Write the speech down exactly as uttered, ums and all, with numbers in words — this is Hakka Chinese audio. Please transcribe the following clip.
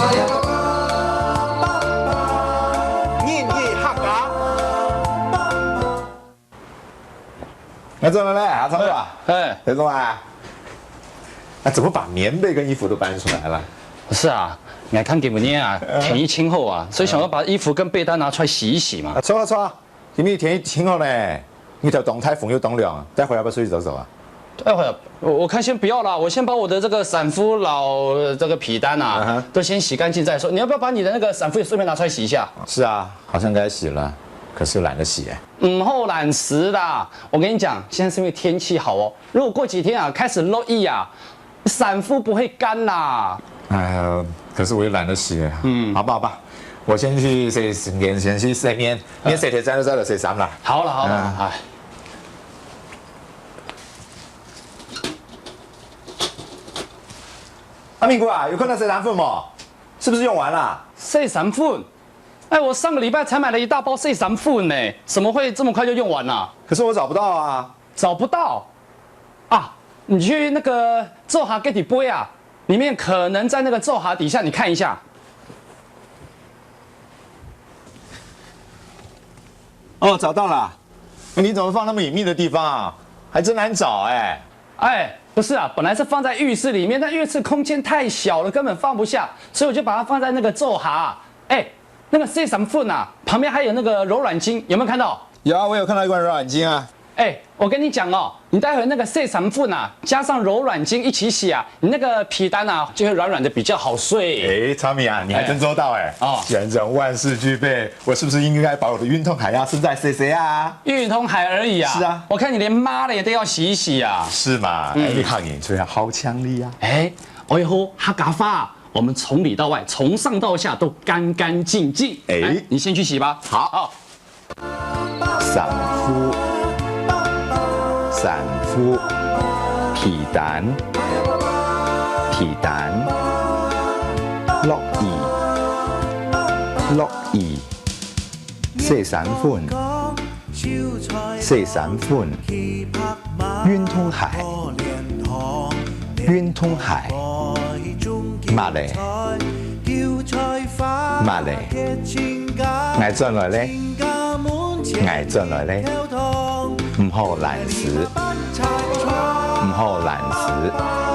客家。那怎么了？阿昌哥啊，哎，你怎么啊？那怎么把棉被跟衣服都搬出来了？是啊，你看今年啊，天气清后啊，所以想要把衣服跟被单拿出来洗一洗嘛。啊，错啊错啊，今天天气挺好呢，你头当台风又当凉，待会要不要出去走走啊？待会我我看先不要啦，我先把我的这个衫裤、老这个被单啊，都先洗干净再说。你要不要把你的那个衫裤也顺便拿出来洗一下？是啊，好像该洗了，可是又懒得洗哎。嗯，后懒死啦！我跟你讲，现在是因为天气好哦。如果过几天啊开始落雨啊，衫裤不会干啦。哎呀，可是我又懒得洗哎。嗯，好吧好吧，我先去洗身间，先去洗面，面洗天再来洗衫啦。好了好了，哎。阿明哥啊，有看到洗衫裤吗？是不是用完了？洗衫裤？哎，我上个礼拜才买了一大包洗衫裤呢，怎么会这么快就用完了？可是我找不到啊。找不到？啊，你去那个灶下个底背啊，里面可能在那个灶下底下，你看一下。哦，找到了。你怎么放那么隐秘的地方啊？还真难找哎。哎，不是啊，本来是放在浴室里面，但浴室空间太小了，根本放不下，所以我就把它放在那个灶下。哎，那个洗衫裤啊，旁边还有那个柔软巾，有没有看到？有啊，我有看到一罐柔软巾啊。哎，我跟你讲哦，你待会那个洗衫裤啊，加上柔软巾一起洗啊，你那个被单啊就会软软的，比较好睡。哎，昌明啊，你还真周到哎。哦，既然这样万事俱备，我是不是应该把我的运动鞋啊顺带洗洗啊？运动鞋而已啊。是啊，我看你连抹了也都要洗一洗啊。是嘛？哎，你看你这样好强力啊。哎，我以后哈嘎发，我们从里到外，从上到下都干干净净。哎，你先去洗吧。好。衫裤，衫裤，被单，被单，落雨，落雨，洗衫粉，洗衫粉，运动鞋，运动鞋，抹咧，抹咧。 𠊎轉來咧，𠊎轉來咧，毋好懶尸，毋好懶尸。